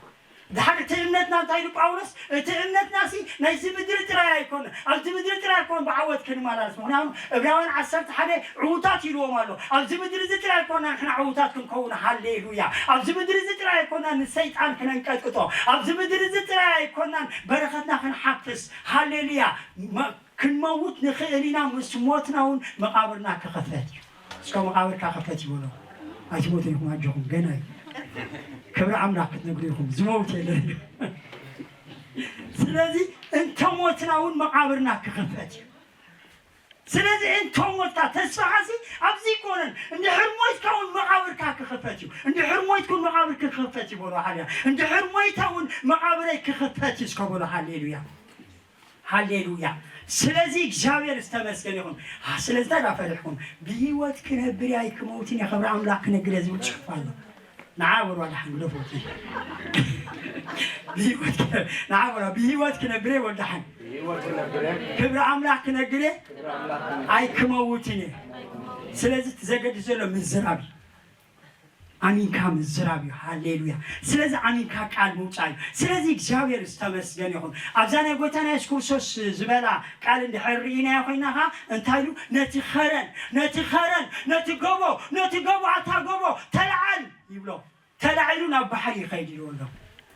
ድሓር እቲ እምነትና እንታይ ኢሉ ጳውሎስ እቲ እምነትና ሲ ናይዚ ምድሪ ጥራይ ኣይኮነ ኣብዚ ምድሪ ጥራይ ኣይኮነ ብዓወት ክንመላለስ ምክንያቱ እብራውያን ዓሰርተ ሓደ ዕዉታት ኢልዎም ኣሎ ኣብዚ ምድሪ እዚ ጥራይ ኣይኮና ንሕና ዕዉታት ክንከውን ሃሌሉያ ኣብዚ ምድሪ እዚ ጥራይ ኣይኮና ንሰይጣን ክነንቀጥቅጦ ኣብዚ ምድሪ እዚ ጥራይ ኣይኮናን በረኸትና ክንሓፍስ ሃሌሉያ ክንመውት ንኽእል ኢና ምስ ሞትና እውን መቓብርና ክኸፈት እዩ እስከ መቓብርካ ክፈት ይበሎ ኣይትሞትን ኢኹም ኣጆኹም ገና እዩ ክብሪ ኣምላኽ ክትነግሩ ኢኹም ዝመውት የለን ስለዚ እንተ ሞትና እውን መቓብርና ክኽፈት እዩ ስለዚ እንተ ሞትካ ተስፋኻሲ ኣብዚ ይኮነን እንድሕር ሞትካ እውን መቓብርካ ክኽፈት እዩ እንድሕር ሞትኩን መቓብር ክኽፈት እዩ በሎ ሃልያ እንድሕር ሞይተ እውን መቓብረይ ክኽፈት እዩ እስከ በሎ ሃሌሉያ ሃሌሉያ ስለዚ እግዚኣብሔር ዝተመስገን ይኹን ስለዚ እንታይ ፈሪሕኩም ብህይወት ክነብር ኣይክመውትን እየ ክብሪ ኣምላኽ ክነግር ዝብል ፅሑፍ ኣሎ ንዓ በሉ ኣድሓን ግደፎት ብህይወት ንዓ በሉ ብህይወት ክነብር እየ ወዳሓን ክብሪ ኣምላኽ ክነግር እየ ኣይክመውትን እየ ስለዚ ትዘገድስ ዘሎ ምዝራብ እዩ ኣሚንካ ምዝራብ እዩ ሃሌሉያ ስለዚ ኣሚንካ ቃል ምውፃእ እዩ ስለዚ እግዚኣብሔር ዝተመስገን ይኹን ኣብዛ ናይ ጎይታና የሱስ ክርስቶስ ዝበላ ቃል እንድሕር ርኢናዮ ኮይና ኸዓ እንታይ ኢሉ ነቲ ኸረን ነቲ ኸረን ነቲ ጎቦ ነቲ ጎቦ ኣታ ጎቦ ተለዓል ይብሎ ተላዒሉ ናብ ባሕሪ ይኸይድ ኢልዎ ኣሎ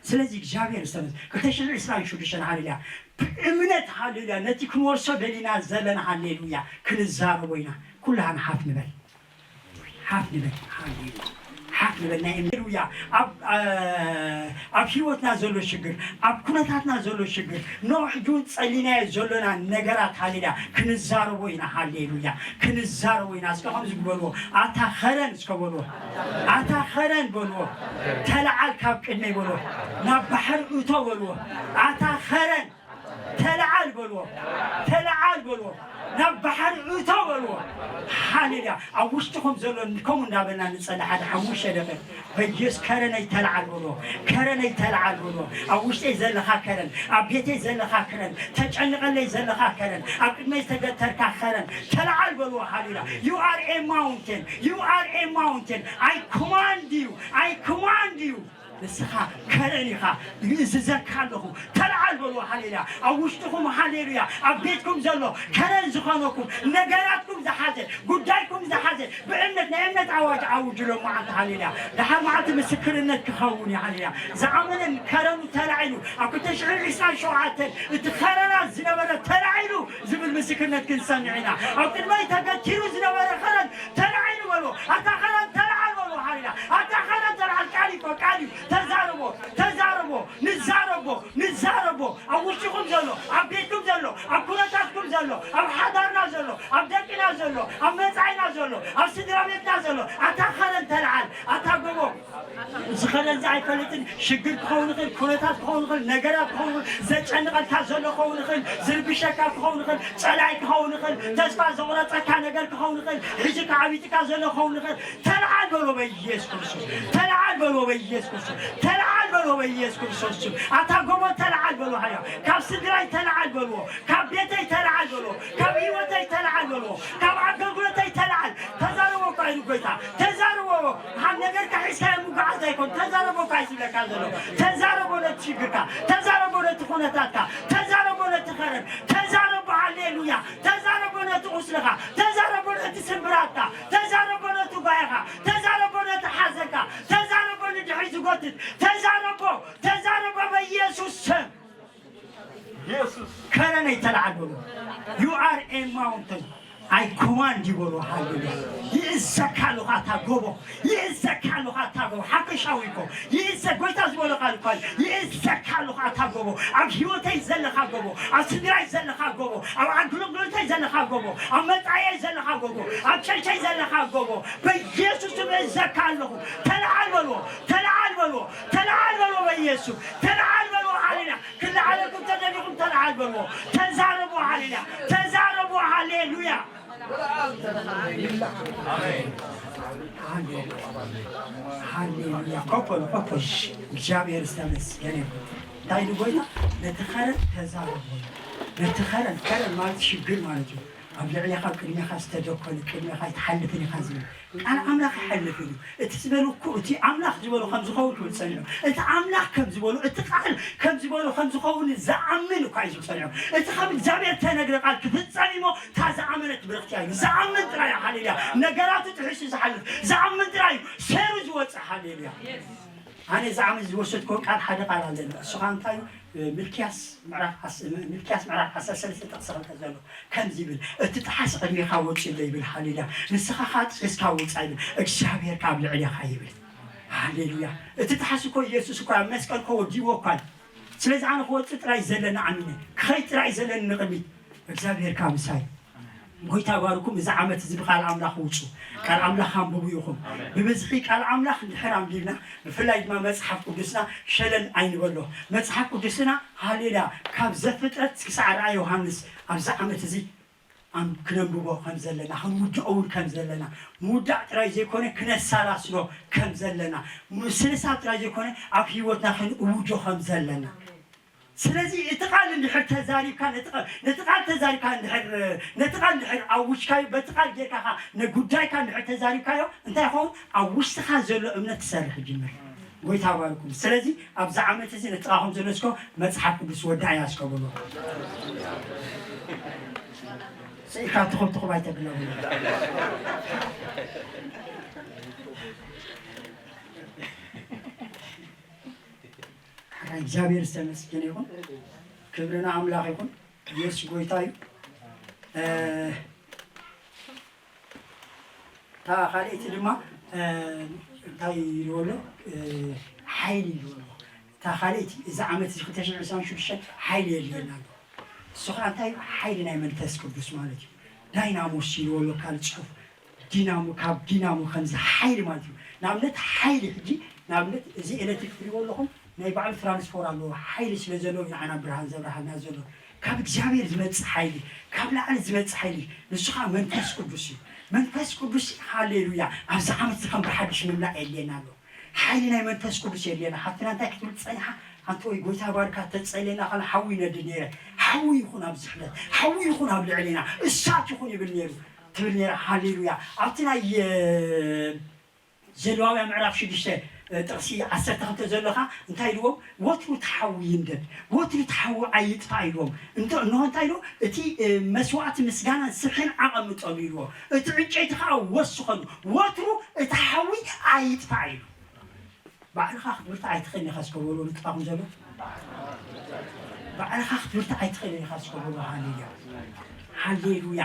ስለዚ እግዚኣብሔር ዝተመስ ክልተ ሽሕን ዕስራን ሽዱሽተን ሃሌሉያ ብእምነት ሃሌሉያ ነቲ ክንወርሶ ደሊና ዘለና ሃሌሉያ ክንዛረቦ ኢና ኩላህና ሓፍ ንበል ሓፍ ንበል ሃሌሉያ ሓፍ ንበል ናይ እምነት ሃሌሉያ ኣብ ኣብ ህይወትና ዘሎ ሽግር ኣብ ኩነታትና ዘሎ ሽግር ኖሕ ጁን ጸሊናዮ ዘሎና ነገራት ሃሌሉያ ክንዛረቦ ኢና ሃሌሉያ ክንዛረቦ ኢና እስከ ከምዚ ግበርዎ ኣታ ኸረን እስከ በልዎ ኣታ ኸረን በልዎ ተለዓል ካብ ቅድመይ በልዎ ናብ ባሕሪ እቶ በልዎ ኣታ ኸረን ተለዓል በልዎ ተለዓል በልዎ ናብ ባሕሪ እቶ በልዎ ሃሌሉያ ኣብ ውሽጥኹም ዘሎ ከምኡ እንዳበልና ንጸሊ ሓደ ሓሙሽተ ደቂቕ በየሱስ ከረነይ ተለዓል በልዎ ከረነይ ተለዓል በልዎ ኣብ ውሽጠይ ዘለኻ ከረን ኣብ ቤተይ ዘለኻ ከረን ተጨንቐለይ ዘለኻ ከረን ኣብ ቅድመይ ዝተገተርካ ከረን ተለዓል በልዎ ሃሌሉያ you are a mountain you are a mountain I command you I command you ንስኻ ከረን ኢኻ፣ ይእዝዘካ ኣለኹ። ተለዓል በልዎ፣ ሃሌሉያ። ኣብ ውሽጥኹም፣ ሃሌሉያ፣ ኣብ ቤትኩም ዘሎ ከረን ዝኾነኩም፣ ነገራትኩም ዝሓዘ፣ ጉዳይኩም ዝሓዘ፣ ብእምነት፣ ናይ እምነት ኣዋጅ ኣውጅሎም መዓልቲ፣ ሃሌሉያ። ደሓር መዓልቲ ምስክርነት ክኸውን እዩ፣ ሃሌሉያ። ዝኣመነን ከረኑ ተላዒሉ፣ ኣብ ክልተ ሽሕን ዕስራን ሸውዓተን እቲ ከረና ዝነበረ ተላዒሉ ዝብል ምስክርነት ክንሰምዕ ኢና። ኣብ ቅድመይ ተገቲሩ ዝነበረ ከረን ተላዒሉ በሎ። ኣታ ከረን ተላዓል በሎ። ሃሌሉያ። ኣታ ከረን ተላዓል። ቃል እዩ እኮ፣ ቃል እዩ። ተዛረቦ፣ ተዛረቦ፣ ንዛረቦ፣ ንዛረቦ። ኣብ ውሽጥኩም ዘሎ፣ ኣብ ቤትኩም ዘሎ፣ ኣብ ኩነታትኩም ዘሎ፣ ኣብ ሓዳርና ዘሎ፣ ኣብ ደቅና ዘሎ፣ ኣብ መጻኢና ዘሎ፣ ኣብ ስድራ ቤትና ዘሎ፣ ኣታ ከረን ተላዓል። ኣታ ጎቦ፣ ዝኸደንዚ ኣይፈልጥን። ሽግር ክኸውን ይኽእል፣ ኩነታት ክኸውን ይኽእል፣ ነገራት ክኸውን ይኽእል፣ ዘጨንቐልካ ዘሎ ክኸውን ይኽእል፣ ዝርብሸካ ክኸውን ይኽእል፣ ጸላኢ ክኸውን ይኽእል፣ ተስፋ ዘቑረጸካ ነገር ክኸውን ይኽእል፣ ሕጂ ከዓቢጥካ ዘሎ ክኸውን ይኽእል። ተለዓል በሎ በኢየሱስ ክርስቶስ። ተለዓል በሎ በኢየሱስ ክርስቶስ። ተለዓል በሎ በኢየሱስ ክርስቶስ ስም። ኣታ ጎቦ ተለዓል በሎ። ሃያ ካብ ስድራይ ተለዓል በልዎ። ካብ ቤተይ ተለዓል በልዎ። ካብ ህይወተይ ተለዓል በልዎ። ካብ ኣገልግሎተይ ተለዓል። ተዛረቦ እኳ ኢሉ ጎይታ። ተዛረቦ። ሃ ነገር ካሒስካ ምጉዓዝ ኣይኮን። ተዛረቦ እኳ እዩ ዝብለካ ዘሎ። ተዛረቦ ነቲ ሽግርካ። ተዛረቦ ነቲ ኩነታትካ። ተዛረቦ ነቲ ከረን። ተዛረቦ። ሃሌሉያ። ተዛረቦ ነቲ ቁስልኻ። ተዛረቦ ነቲ ስምብራትካ። ተዛረቦ ነቲ ጓይኻ። ተዛረቦ ነቲ ሓዘንካ። ተዛረቦ ንድሕሪት ዝጎትት። ተዛረቦ። ተዛረቦ በኢየሱስ ስም። ኢየሱስ። ከረነይ ተለዓል በሉ። You are a mountain. I command you በሉ። ሃሌሉያ። ይእዘካ ኣለኹ ኣታ ጎቦ። ይእዘካ ኣለኹ ኣታ ጎቦ። ሓፈሻዊ እኮ። ይእዘ-፣ ጎይታ ዝበሎ ቃል እኮ ኣሎ። ይእዘካ ኣለኹ ኣታ ጎቦ። ኣብ ህይወተይ ዘለኻ ጎቦ። ኣብ ስድራይ ዘለኻ ጎቦ። ኣብ ኣገልግሎተይ ዘለኻ ጎቦ። ኣብ መጻኢየይ ዘለኻ ጎቦ። ኣብ ቸርቸይ ዘለኻ ጎቦ። በኢየሱስ ስም እእዘካ ኣለኹ። ተለዓል በልዎ። ተለዓል በልዎ። ተለዓል በልዎ በኢየሱስ። ተለዓል በልዎ። ሃሌሉያ። ክለዓለልኩም ተደሊኹም ተለዓል በልዎ። ተዛረቡ። ሃሌሉያ። ተዛረቡ። ሃሌሉያ። ሃሌሉያ። ኮፍ በሉ፣ ኮፍ በሉ። እግዚኣብሔር ዝተመስገነ ይሁን። እንታይ ኢሉ ጎይታ? ነቲ ኸረን ተዛረቦ። ነቲ ኸረን፣ ኸረን ማለት ሽግር ማለት እዩ። ኣብ ልዕሌኻ፣ ቅድሜኻ ዝተደኮነ፣ ቅድሜኻ ኣይትሓልፍን ኢኻ ዝብል ቃል ኣምላኽ ይሓልፍ እዩ። እቲ ዝበሎ እኮ፣ እቲ ኣምላኽ ዝበሎ ከም ዝኸውን ክብል ጸኒሑ። እቲ ኣምላኽ ከም ዝበሎ፣ እቲ ቃል ከም ዝበሎ ከም ዝኸውን ዝኣምን እኳ እዩ ዝጸንሑ። እቲ ከም እግዚኣብሔር ተነግረ ቃል ክፍጸም እሞ፣ እታ ዝኣመነት ብርኽቲ እዩ። ዝኣምን ጥራይ፣ ሃሌሉያ፣ ነገራቱ ጥሒሱ ዝሓልፍ። ዝኣምን ጥራይ እዩ ሰይሩ ዝወጽእ። ሃሌሉያ። ኣነ እዚ ዓመት ዝወሰድክዎ ቃል ሓደ ቃል ኣለኒ። እሱ ኸኣ እንታይ እዩ? ሚልክያስ ምዕራፍ ዓስ-፣ ሚልክያስ ምዕራፍ ዓሰርተ ሰለስተ ጥቕሲ ክልተ ዘሎ ከምዚ ይብል፣ "እቲ ጠሓስ ቅድሜኻ ወጺኡ ኣሎ" ይብል። ሃሌሉያ። ንስኻ ኸኣ ጥሒስካ ውጻእ ይብል። እግዚኣብሔር ካብ ልዕሌኻ ይብል። ሃሌሉያ። እቲ ጠሓስ እኮ ኢየሱስ እኮ ኣብ መስቀል እኮ ወዲእዎ እኳ እዩ። ስለዚ ኣነ ክወጽእ ጥራይ ዘለኒ ኣሚነ፣ ክኸይድ ጥራይ ዘለኒ ንቕድሚት። እግዚኣብሔር ካብ ምሳይ። ጎይታ ባርኩም። እዚ ዓመት እዚ ብቃል ኣምላኽ ውጹ። ቃል ኣምላኽ ኣንብቡ ኢኹም። ብብዝሒ ቃል ኣምላኽ እንድሕር ኣንቢብና፣ ብፍላይ ድማ መጽሓፍ ቅዱስና ሸለል ኣይንበሎ። መጽሓፍ ቅዱስና፣ ሃሌሉያ፣ ካብ ዘፍጥረት ክሳዕ ራእይ ዮሃንስ ኣብዚ ዓመት እዚ ኣም-፣ ክነንብቦ ከም ዘለና፣ ክንውድኦ እውን ከም ዘለና፣ ምውዳእ ጥራይ ዘይኮነ ክነሰላስሎ ከም ዘለና፣ ምስልሳል ጥራይ ዘይኮነ ኣብ ህይወትና ክንእውጆ ከም ዘለና። ስለዚ እቲ ቃል እንድሕር ተዛሪብካ፣ ነቲ ቃል፣ ነቲ ቃል ተዛሪብካ እንድሕር፣ ነቲ ቃል እንድሕር ኣውጅካዮ፣ በቲ ቃል ጌርካ ኸኣ ንጉዳይካ እንድሕር ተዛሪብካዮ፣ እንታይ ይኸውን? ኣብ ውሽጥኻ ዘሎ እምነት ክሰርሕ ይጅምር። ጎይታ ባርኩም። ስለዚ ኣብዚ ዓመት እዚ ነቲ ቃል ከም ዘሎ እስኮ መጽሓፍ ቅዱስ ወዳእያ እስከ በሎ። ስኢልካ ትኹብ ትኹብ ኣይተብሎ በሎ። ሓራይ እግዚኣብሔር ዝተመስገነ ይኹን። ክብሪ ንኣምላኽ ይኹን። ኢየሱስ ጎይታ እዩ። እ፣ እታ ካልኣይቲ ድማ፣ እ፣ እንታይ ኢልዎ ኣሎ? እ፣ ሓይሊ ኢልዎ ኣሎ። እታ ካልኣይቲ፣ እዚ ዓመት እዚ ክልተ ሽሕን ዕስራን ሽዱሽተን ሓይሊ የድልየና ኣሎ። እሱ ኸዓ እንታይ እዩ? ሓይሊ ናይ መንፈስ ቅዱስ ማለት እዩ። ዳይናሞስ ኢልዎ ኣሎ ካልእ ጽሑፍ። ዲናሞ፣ ካብ ዲናሞ ከምዚ ሓይሊ ማለት እዩ። ንኣብነት ሓይሊ ሕጂ፣ ንኣብነት እዚ ኤሌክትሪክ ትሪእዎ ኣለኹም፣ ናይ ባዕሉ ትራንስፎር ኣለዎ። ሓይሊ ስለ ዘለዎ እዩ ንዓና ብርሃን ዘብርሃልና ዘሎ። ካብ እግዚኣብሔር ዝመጽእ ሓይሊ፣ ካብ ላዕሊ ዝመጽእ ሓይሊ፣ ንሱ ኸዓ መንፈስ ቅዱስ እዩ። መንፈስ ቅዱስ፣ ሃሌሉያ፣ ኣብዚ ዓመት እዚ ከም ብሓድሽ ምምላእ የድልየና ኣሎ። ሓይሊ ናይ መንፈስ ቅዱስ የድልየና። ሓፍትና እንታይ ክትብል ጸኒሓ? ኣንቲ ወይ ጎይታ ባርካ ተጸልየና ከላ ሓዊ ይነድድ ነይረ። ሓዊ ይኹን ኣብዚ ሕለት፣ ሓዊ ይኹን ኣብ ልዕሌና፣ እሳት ይኹን ይብል ነይሩ፣ ትብል ነይራ። ሃሌሉያ። ኣብቲ ናይ፣ እ፣ ዘሌዋውያን ምዕራፍ ሽዱሽተ ጥቕሲ ዓሰርተ ክልተ ዘሎ ኸዓ እንታይ ኢልዎም? ወትሩ እቲ ሓዊ ይንደድ፣ ወትሩ እቲ ሓዊ ኣይጥፋእ ኢልዎም። እንተ እንሆ እንታይ ኢልዎ? እቲ መስዋእቲ ምስጋናን ስብሕን ዓቐምጠሉ ኢልዎ። እቲ ዕንጨይቲ ኸዓ ወስኸሉ፣ ወትሩ እቲ ሓዊ ኣይጥፋእ ኢሉ። ባዕልኻ ክትብርትዕ ኣይትኽእልን ኢኻ። እስከ በሉ ንጥፋኹም ዘሎ ባዕልኻ ክትብርትዕ ኣይትኽእልን ኢኻ። እስከ በሉ ሃሌሉያ፣ ሃሌሉያ።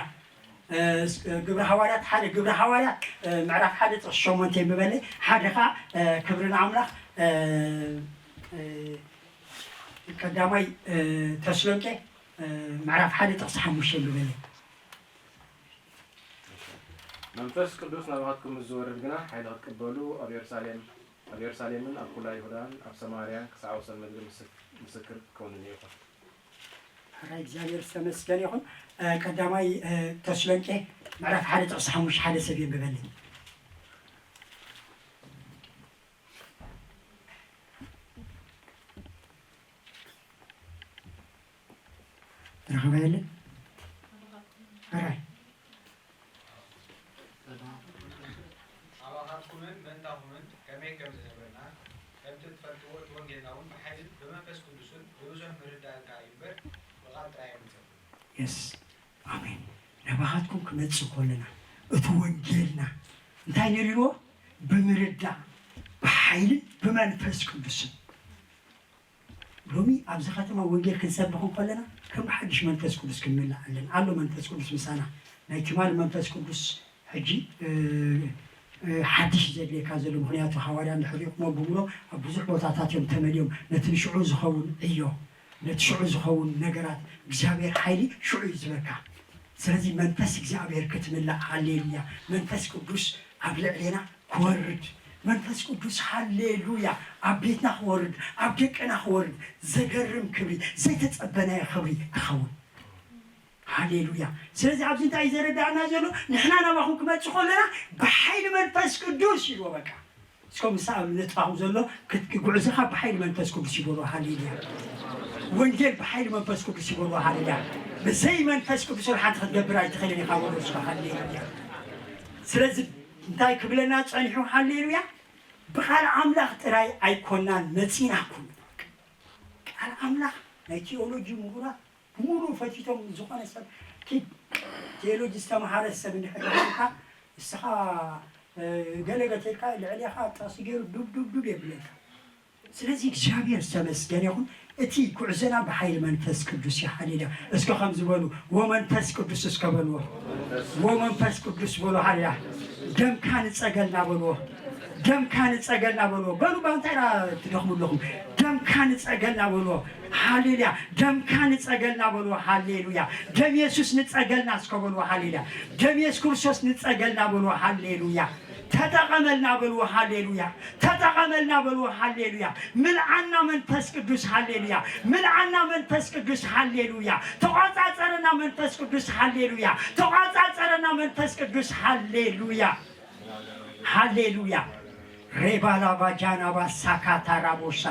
ግብሪ ሃዋርያት ሓደ ግብሪ ሃዋርያት ምዕራፍ ሓደ ጥቕሲ ሸሞንተ ይንብበለይ። ሓደ ኸዓ ክብሪ ንኣምላኽ። ቀዳማይ ተስሎንቄ ምዕራፍ ሓደ ጥቕሲ ሓሙሽተ ይንብበለይ። መንፈስ ቅዱስ ናባኻትኩም ምስ ዝወርድ ግና ሓይሊ ክትቅበሉ ኣብ የሩሳሌም ኣብ የሩሳሌምን ኣብ ኩላ ይሁዳን ኣብ ሰማርያን ክሳዕ ወሰን ምድሪ ምስክር ክትኮኑኒ ኢኹም። ሕራይ እግዚኣብሔር ዝተመስገነ ይኹን። ቀዳማይ ተስሎንቄ ምዕራፍ ሓደ ጥቕሲ ሓሙሽተ ሓደ ሰብ የንብበለይ። ረኸባ የለን ሕራይ ኣባኻትኩምን ምእንታኹምን ከመይ ከም ዝነብረና ከምቲ እትፈልጥዎ፣ እቲ ወንጌልና እውን ብሓይልን ብመንፈስ ቅዱስን ብብዙሕ ምርዳእን ከኣ እዩ እምበር፣ ብቓል ጥራይ ኣይመጸኩም። የስ ኣሜን። ናባኻትኩም ክመጽእ ከለና እቲ ወንጌልና እንታይ ነይሩ ኢልዎ? ብምርዳእ ብሓይልን ብመንፈስ ቅዱስን ሎሚ ኣብዚ ከተማ ወንጌል ክንሰብኽ እንከለና ከም ብሓድሽ መንፈስ ቅዱስ ክንምላእ ኣለና። ኣሎ መንፈስ ቅዱስ ምሳና። ናይ ትማሊ መንፈስ ቅዱስ ሕጂ ሓድሽ እዩ ዘድልየካ ዘሎ። ምኽንያቱ ሃዋርያ እንድሕር ሪእኹሞ ብሙሉ ኣብ ብዙሕ ቦታታት እዮም ተመልዮም። ነቲ ንሽዑ ዝኸውን ዕዮ፣ ነቲ ሽዑ ዝኸውን ነገራት እግዚኣብሔር ሓይሊ ሽዑ እዩ ዝበካ። ስለዚ መንፈስ እግዚኣብሔር ክትምላእ ሃሌሉያ መንፈስ ቅዱስ ኣብ ልዕሌና ክወርድ መንፈስ ቅዱስ ሃሌሉያ ኣብ ቤትና ክወርድ ኣብ ደቅና ክወርድ ዘገርም ክብሪ ዘይተጸበናዮ ክብሪ ክኸውን ሃሌሉያ። ስለዚ ኣብዚ እንታይ እዩ ዘረዳእና ዘሎ ንሕና ናባኹም ክመጽእ ከለና ብሓይሊ መንፈስ ቅዱስ ኢልዎ በቃ እስከ ምስ ኣብ ንጥፋኹም ዘሎ ጉዕዞኻ ብሓይሊ መንፈስ ቅዱስ ይበሎ ሃሌሉያ። ወንጌል ብሓይሊ መንፈስ ቅዱስ ይበሎ ሃሌሉያ። ብዘይ መንፈስ ቅዱስ ወላ ሓንቲ ክትገብር ኣይትኽእልን ኢኻ በሎ እስከ ሃሌሉያ። ስለዚ እንታይ ክብለና ጸኒሑ ሃሌሉያ። ብቃል ኣምላኽ ጥራይ ኣይኮናን መጺናኩም። ቃል ኣምላኽ ናይ ቲዮሎጂ ምሁራት ብሙሉኡ ፈቲቶም ዝኾነ ሰብ ኪድ ቴዎሎጂ ዝተምሃረ ሰብ እንድሕር ተኾንካ እስኻ ገለ ገቲርካ ልዕሌኻ ጥቕሲ ገይሩ ዱብ ዱብ ዱብ የብለካ። ስለዚ እግዚኣብሔር ዝተመስገነ ይኹን። እቲ ጉዕዞና ብሓይሊ መንፈስ ቅዱስ እዩ። ሃሌሉያ። እስከ ከምዚ በሉ ወመንፈስ ቅዱስ እስከ በልዎ። ወመንፈስ ቅዱስ በሉ። ሃሌሉያ። ደምካ ንጸገልና በልዎ። ደምካ ንጸገልና በልዎ። በሉ ባንታ ኢና ትደኽሙ ኣለኹም። ደምካ ንጸገልና በልዎ። ሃሌሉያ። ደምካ ንጸገልና በልዎ። ሃሌሉያ። ደም የሱስ ንጸገልና እስከ በልዎ። ሃሌሉያ። ደም የሱስ ክርስቶስ ንጸገልና በልዎ። ሃሌሉያ። ተጠቐመልና በልዎ። ሃሌሉያ። ተጠቐመልና በልዎ። ሃሌሉያ። ምልዓና መንፈስ ቅዱስ። ሃሌሉያ። ምልዓና መንፈስ ቅዱስ። ሃሌሉያ። ተቋጻጸረና መንፈስ ቅዱስ። ሃሌሉያ። ተቋጻጸረና መንፈስ ቅዱስ። ሃሌሉያ። ሃሌሉያ። ሬባላ ባጃና ባሳካ ታራቦሻ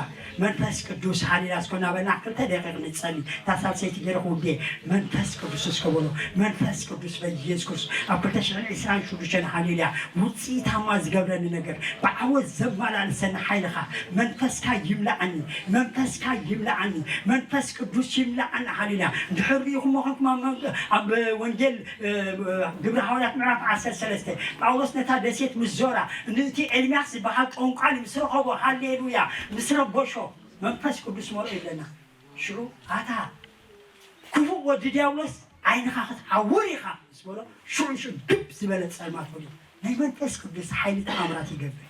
መንፈስ ቅዱስ ሃሌሉያ እስኮ እናበልና ክልተ ደቂቕ ንጸሊ። እታ ሳልሰይቲ ገይረ ክውዴ መንፈስ ቅዱስ እስከ በሎ መንፈስ ቅዱስ በኢየሱስ ክርስቶስ ኣብ ክልተ ሽሕን ዕስራን ሽዱሽተን ሃሌሉያ ውፅኢታማ ዝገብረኒ ነገር ብዓወት ዘመላልሰኒ ሓይልኻ መንፈስካ ይምልኣኒ መንፈስካ ይምልኣኒ መንፈስ ቅዱስ ይምልኣኒ ሃሌሉያ ድሕር ሪኢኹሞ ኮንኩም ኣብ ወንጌል ግብሪ ሃዋርያት ምዕራፍ ዓሰርተ ሰለስተ ጳውሎስ ነታ ደሴት ምስ ዞራ ንእቲ ኤርምያስ ዝበሃል ጠንቋሊ ምስ ረኸቦ ሃሌሉያ ምስ ረበሾ መንፈስ ቅዱስ መርኦ ይብለና ሽዑ ኣታ ክፉእ ወዲ ዲያብሎስ ዓይንኻ ክትዓውር ኢኻ ምስ በሎ ሽዑ ሽዑ ግብ ዝበለ ጸልማት ወዲቑ ናይ መንፈስ ቅዱስ ሓይሊ ተኣምራት ይገብር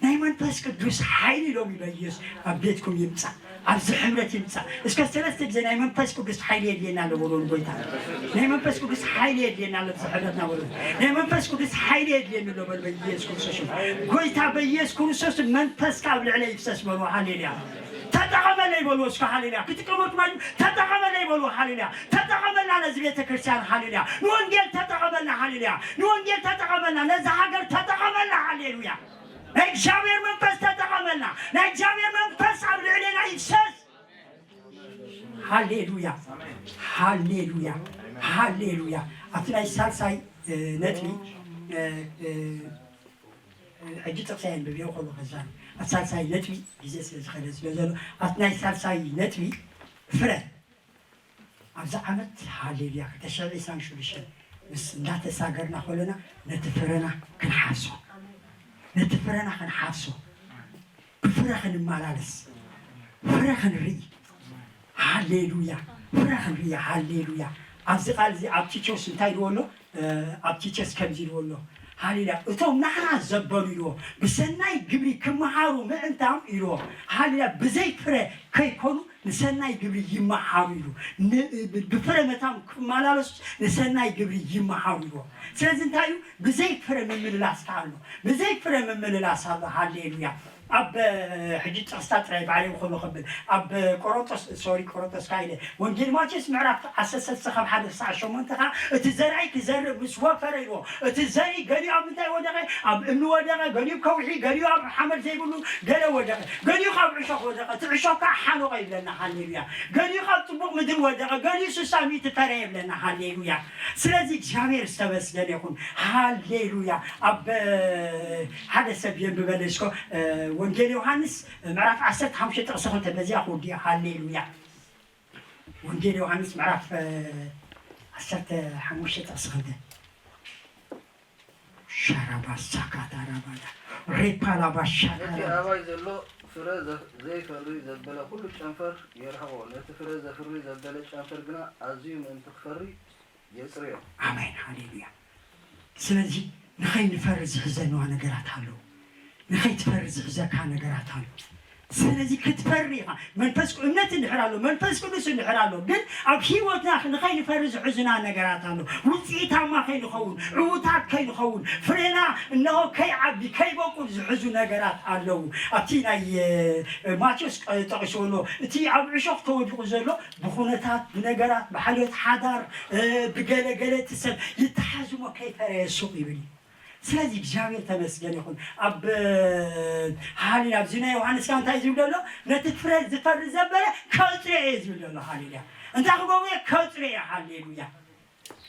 ናይ መንፈስ ቅዱስ ሓይሊ ሎሚ በኢየሱስ ኣብ ቤትኩም ይምጻእ ኣብዚ ሕብረት ይምጻእ እስከ ሰለስተ ግዜ ናይ መንፈስ ቅዱስ ሓይሊ የድልየና ኣሎ በሎ ንጎይታ ናይ መንፈስ ቅዱስ ሓይሊ የድልየና ኣሎ ኣብዚ ሕብረትና በሎ ናይ መንፈስ ቅዱስ ሓይሊ የድልየኒ ኣሎ በሎ በኢየሱስ ክርስቶስ ጎይታ በኢየሱስ ክርስቶስ መንፈስካ ኣብ ልዕለ ይፍሰስ በሎ ሃሌሉያ ተጠቐመለይ በልዎ እስከ ሃሌሉያ ክጥቀመልኩም ኣዩ ተጠቐመለይ በልዎ ሃሌሉያ ተጠቐመልና ነዚ ቤተ ክርስቲያን ሃሌሉያ ንወንጌል ተጠቐመልና ሃሌሉያ ንወንጌል ተጠቐመልና ነዚ ሃገር ተጠቐመልና ሃሌሉያ ናይ እግዚኣብሔር መንፈስ ተጠቐመልና ናይ እግዚኣብሔር መንፈስ ኣብ ልዕሌና ይፍሰስ ሃሌሉያ ሃሌሉያ ሃሌሉያ ኣብቲ ናይ ሳልሳይ ነጥቢ ሕጂ ጥቕሲ ኣየንብብዮ ከሎ ከዛን ኣብ ሳልሳይ ነጥቢ ግዜ ስለ ዝኸደ ስለ ዘሎ ኣብቲ ናይ ሳልሳይ ነጥቢ ፍረ ኣብዚ ዓመት ሃሌሉያ ክልተ ሽሕን ዕስራን ሽዱሽተን ምስ እንዳተሳገርና ከለና ነቲ ፍረና ክንሓሶ ነቲ ፍረና ክንሓሶ ብፍረ ክንመላለስ ፍረ ክንርኢ ሃሌሉያ ፍረ ክንርኢ ሃሌሉያ ኣብዚ ቃል እዚ ኣብ ቲቶስ እንታይ ኢልዎ ኣሎ ኣብ ቲቶስ ከምዚ ኢልዎ ኣሎ ሃሌሉያ እቶም ናሕና ዘበሉ ኢልዎ ብሰናይ ግብሪ ክመሃሩ ምእንታም ኢልዎ ሃሌሉያ ብዘይ ፍረ ከይኮኑ ንሰናይ ግብሪ ይመሃሩ ኢሉ ብፍረ መታም ክመላለሱ ንሰናይ ግብሪ ይመሃሩ ኢልዎ ስለዚ እንታይ እዩ ብዘይ ፍረ ምምልላስ ኣሎ ብዘይ ፍረ ምምልላስ ኣሎ ሃሌሉያ ኣብ ሕጂ ጥቕስታት ጥራይ ባዕለይ ክብሎ ከብል ኣብ ቆሮንቶስ ሶሪ ቆሮንቶስ ካይለ ወንጌል ማቴዎስ ምዕራፍ ዓሰርተ ሰለስተ ካብ ሓደ ክሳዕ ሸሞንተ ከዓ እቲ ዘርኣይ ክዘርእ ምስ ወፈረ ኢልዎ እቲ ዘርኢ ገሊኡ ኣብ ምንታይ ወደቐ ኣብ እምኒ ወደቐ ገሊኡ ከውሒ ገሊኡ ኣብ ሓመድ ዘይብሉ ገለ ወደቐ ገሊኡ ካብ ዕሾኽ ወደቐ እቲ ዕሾኽ ከዓ ሓኖቐ ይብለና ሃሌሉያ ገሊኡ ካብ ፅቡቕ ምድሪ ወደቐ ገሊኡ ስሳ ሚእቲ ፈረ ይብለና ሃሌሉያ ስለዚ እግዚኣብሔር ዝተመስገነ ይኹን ሃሌሉያ ኣብ ሓደ ሰብ የንብበለይ እስኮ ወንጌል ዮሃንስ ምዕራፍ ዓሰርተ ሓሙሽተ ጥቕሲ ክልተ በዚኣ ክውድያ ሃሌሉያ ወንጌል ዮሃንስ ምዕራፍ ዓሰርተ ሓሙሽተ ጥቕሲ ክልተ ሻራባ ሳካታ ራባዳ ሬፓላባ ነቲ ሻካራ ኣባይ ዘሎ ፍረ ዘ- ዘይፈሪ ዘበለ ኩሉ ጨንፈር የርሕቖ፣ ነቲ ፍረ ዘፍሪ ዘበለ ጨንፈር ግና ኣዝዩ ምእንቲ ክፈሪ የጽርዮ። ኣሜን ሃሌሉያ። ስለዚ ንኸይንፈሪ ዝሕዘንዋ ነገራት ኣለዉ። ንኸይትፈሪ ዝሕዘካ ነገራት ኣሎ። ስለዚ ክትፈሪ ኢኻ። መንፈስ እምነት እንድሕር ኣሎ፣ መንፈስ ቅዱስ እንድሕር ኣሎ፣ ግን ኣብ ህይወትና ንኸይንፈሪ ዝሕዙና ነገራት ኣሎ። ውፅኢታማ ከይንኸውን፣ ዕዉታት ከይንኸውን፣ ፍሬና እንሆ ከይዓቢ ከይበቁል ዝሕዙ ነገራት ኣለዉ። ኣብቲ ናይ ማቴዎስ ጠቂስዎ ኣሎ። እቲ ኣብ ዕሾኽ ተወዲቑ ዘሎ ብኹነታት፣ ብነገራት፣ ብሓልዮት ሓዳር፣ ብገለገለ እቲ ሰብ ይተሓዝሞ ከይፈረየ ሱቕ ይብል እዩ። ስለዚ እግዚኣብሔር ተመስገን ይኹን ኣብ ሃሊ ኣብዚ ናይ ዮሃንስ ካ እንታይ ዝብል ዘሎ ነቲ ፍረ ዝፈሪ ዘበለ ከፅርዮ እየ ዝብል ዘሎ ሃሌሉያ እንታይ ክገብሮ እየ ከፅርዮ እየ ሃሌሉያ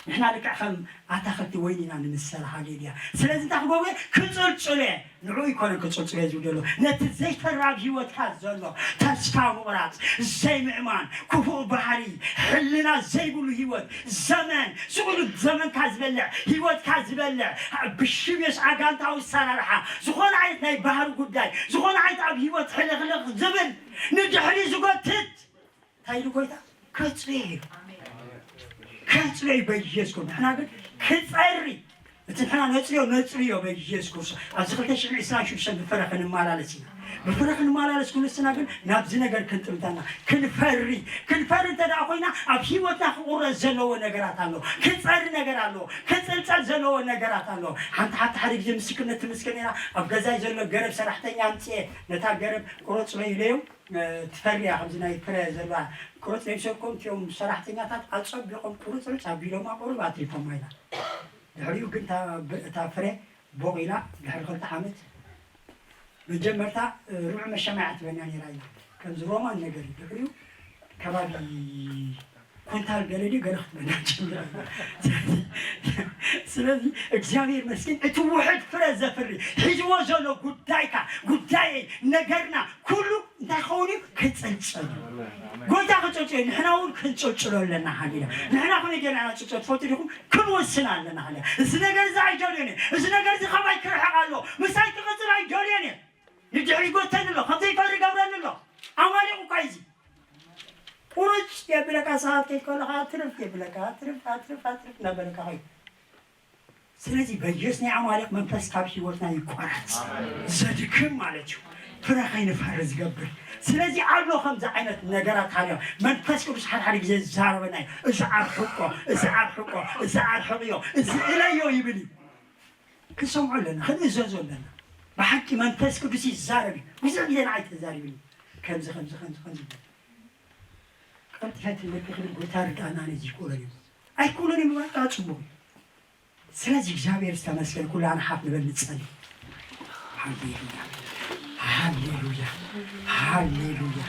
ንሕና ልክዕ ከም ኣታኽልቲ ወይኒ ኢና ንምሰል ሃሌሉያ ስለዚ እንታይ ክገብሮ እየ ክፅልፅሎ እየ ንዑ ይኮነን ክፅልፅሎ እየ ዝብል ዘሎ ነቲ ዘይፈሪ ኣብ ህይወትካ ዘሎ ተስፋ ምቑራፅ ዘይምእማን ክፉእ ባህሪ ሕልና ዘይብሉ ህይወት ዘመን ስቑሉ ዘመንካ ዝበልዕ ህይወትካ ዝበልዕ ብሽም የሱስ ኣጋንታዊ ኣሰራርሓ ዝኾነ ዓይነት ናይ ባህሪ ጉዳይ ዝኾነ ዓይነት ኣብ ህይወት ሕልኽልኽ ዝብል ንድሕሪ ዝጎትት እንታይ ኢሉ ጎይታ ከፅርዮ እዩ ከፅርዮ እዩ በየሱስ ንሕና ግን ክፀሪ እቲ ንሕና ነፅርዮ ነፅርዮ በየሱስ ክርስቶስ ኣብዚ ክልተ ሽሕን ዕስራን ሽዱሽተን ብፍረ ክንመላለስ ኢና ብፍረ ክንመላለስ ክንስና ግን ናብዚ ነገር ክንጥምተና ክንፈሪ ክንፈሪ እንተ ደኣ ኮይና ኣብ ህይወትና ክቑረፅ ዘለዎ ነገራት ኣሎ ክፀሪ ነገር ኣሎ ክፅልፀል ዘለዎ ነገራት ኣሎ ሓንቲ ሓንቲ ሓደ ግዜ ምስክርነት ትምስክር ነራ ኣብ ገዛይ ዘሎ ገረብ ሰራሕተኛ ኣምፅኤ ነታ ገረብ ቁረፅ በይለዮም ትፈርያ ከምዚ ናይ ፍረ ዘለዋ ቁርፅሪፅ ሰብኮም እቲኦም ሰራሕተኛታት ኣፀቢቖም ቁርፅርፅ ኣቢሎማ ቁሩብ ኣትሪፎማ ኢና ድሕሪኡ ግን እታ ፍረ ቦቕ ኢላ ድሕሪ ክልተ ዓመት መጀመርታ ርብዒ መሸማያ ትበና ነይራ ኢና ከምዚ ሮማን ነገር እዩ ድሕሪኡ ከባቢ ኩንታል ገለ ድዩ ገለ ክትበና ጀሚራ ስለዚ እግዚኣብሔር መስኪን እቲ ውሕድ ፍረ ዘፍሪ ሒዝዎ ዘሎ ጉዳይካ ጉዳየይ ነገርና ኩሉ እንታይ ክኸውን እዩ ክፅልፀል እዩ ጎይታ ክፅልፅል እዩ ንሕና እውን ክንፅልፅሎ ኣለና ሓሊና ንሕና ከመይ ገና ኢና ፅልፀል ትፈልጡ ዲኹም ክንወስን ኣለና ሓሊና እዚ ነገር እዚ ኣይደልዮን እዚ ነገር እዚ ካባይ ክርሕቕ ኣሎ ምሳይ ክቕፅል ኣይደልዮን እየ ንድሕሪ ጎተኒ ኣሎ ከምዘይፈሪ ገብረኒ ኣሎ ኣማሊቑ እኳ እዚ ቁርጭ የብለካ ሰዓት ከይድ ከለካ ትርፍ የብለካ ትርፍ ኣትርፍ ኣትርፍ እናበለካ ከይድ ስለዚ በየስ ናይ ኣማሊቕ መንፈስ ካብ ህይወትና ይቆረፅ ዘድክም ማለት እዩ ፍረ ከይንፈሪ ዝገብር ስለዚ ኣሎ ከምዚ ዓይነት ነገራት ሃልዮ መንፈስ ቅዱስ ሓደ ሓደ ግዜ ዝዛረበና እዩ እዚ ኣርሕቆ እዚ ኣርሕቆ እዚ ኣርሕቅዮ እዚ እለዮ ይብል እዩ ክንሰምዖ ኣለና ክንእዘዞ ኣለና ብሓቂ መንፈስ ቅዱስ ይዛረብ እዩ ብዙሕ ግዜ ንዓይ ተዛሪብኒ ከምዚ ከምዚ ከምዚ ከምዚ ቀልጢፈ ትምህርቲ ክብል ጎይታ ርዳእና ነዚ ይክእሎን እዩ ኣይክእሎን እዩ ምባል ከዓ ፅቡቅ እዩ ስለዚ እግዚኣብሔር ዝተመስገን ኩላና ሓፍ ንበል ንፀሊ ሃሌሉያ ሃሌሉያ ሃሌሉያ